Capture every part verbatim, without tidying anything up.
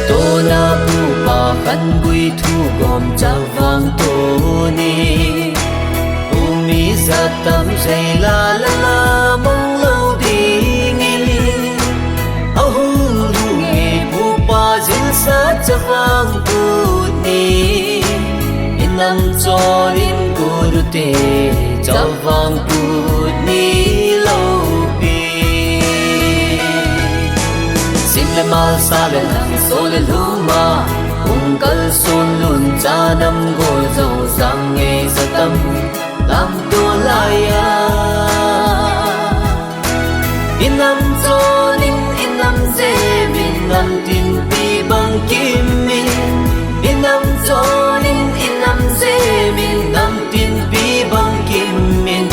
Tona pupa khan gui thu gom chavang tuni, umi zatam zeila lala mang lo dingin, ahung lung e pupa zilsa chavang tuni, inam chonin gurute chavang tuni lo pi. Sim le mal sa le nang so le lhuma, hung kal sun lun cha nam gol zo zang ngei zatam lam tu laiya. Inam chonin inam zemin nam tin pi bang kimin, inam chonin inam zemin nam tin pi bang kimin,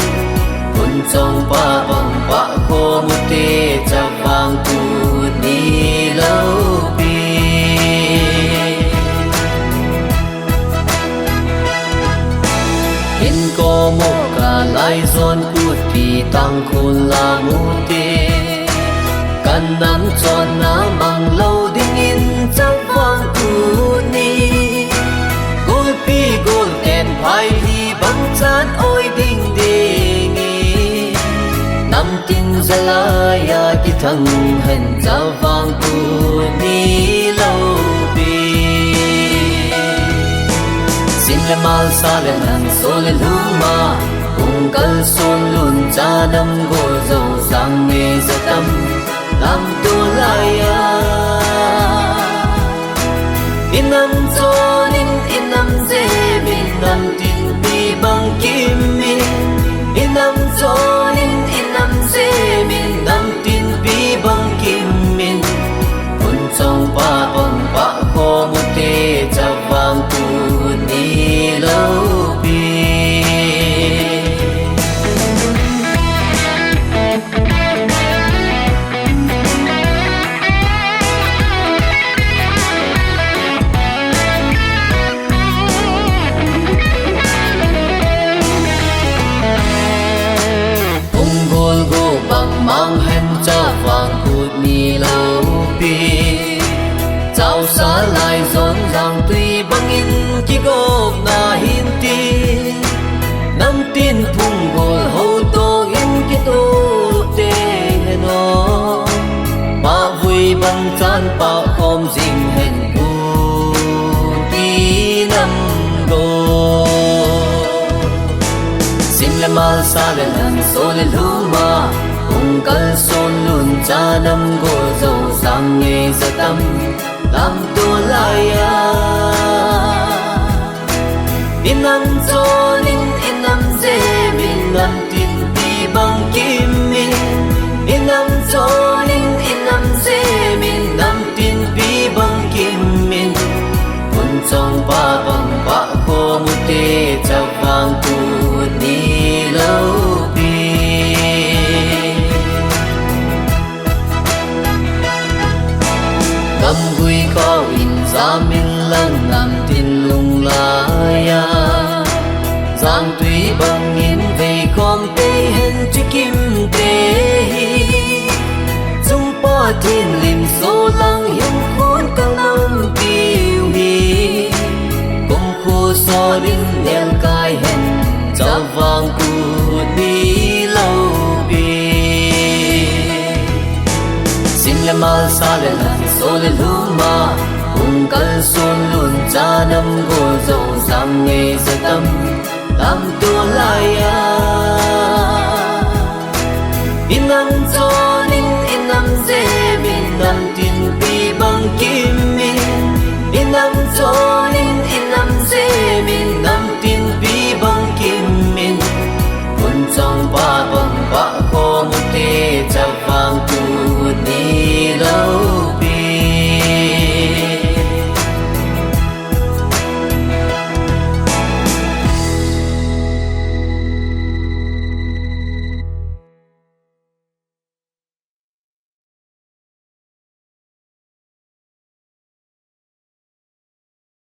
hun chong pa bang pa khomute chavang tuni lo pi. Hin komo ka lai zon kut pi tang khun la mute, kan nam chon na mang lo dingin chavang tuni. Gulpi gul ten phai hi bang chan oi ding dingi, nam tin zalaya kithang hen chavang tuni lo pi. Sim le mal sa le nang so le lhuma, hung kal sun lun cha nam gol zo zang ngei zatam lam tu laiya. Inam chonin inam zemin nam tin pi bang kimin, inam chonin inam zemin nam tin pi bang kimin, hun chong pa bang pa khomute chavang tuni lo pi. Hung gol go bang mang hen chavang kut ni lo pi. Chau sa lai zon zang tui bangin kigop na hin ti. Nam tin phung gol ho tong in kitu te heno. Pa vui bang chan pa khom zing hen pu ti nam go. Sim le mal sa le nang so le lhuma, hung kal sun lun cha nam gol zo zang ngei zatam lam tu laiya. Inam chonin inam zemin nam tin pi bang kimin, inam chonin inam zemin nam tin pi bang kimin, hun chong pa bang pa khomute chavang tuni lo pi. Gamgui khao in zamin lang nam tin lung laiya. Zang tui bangin vei khom te hen chikim te hi. Sung pa thin lim so lang hin khun ka nam piu hi. Kum khu so lim nel kai hen chavang kut ni lo pi. Sim le mal sa le nang so le lhuma, hung kal sun lun cha nam gol zo zang ngei zatam lam tu laiya.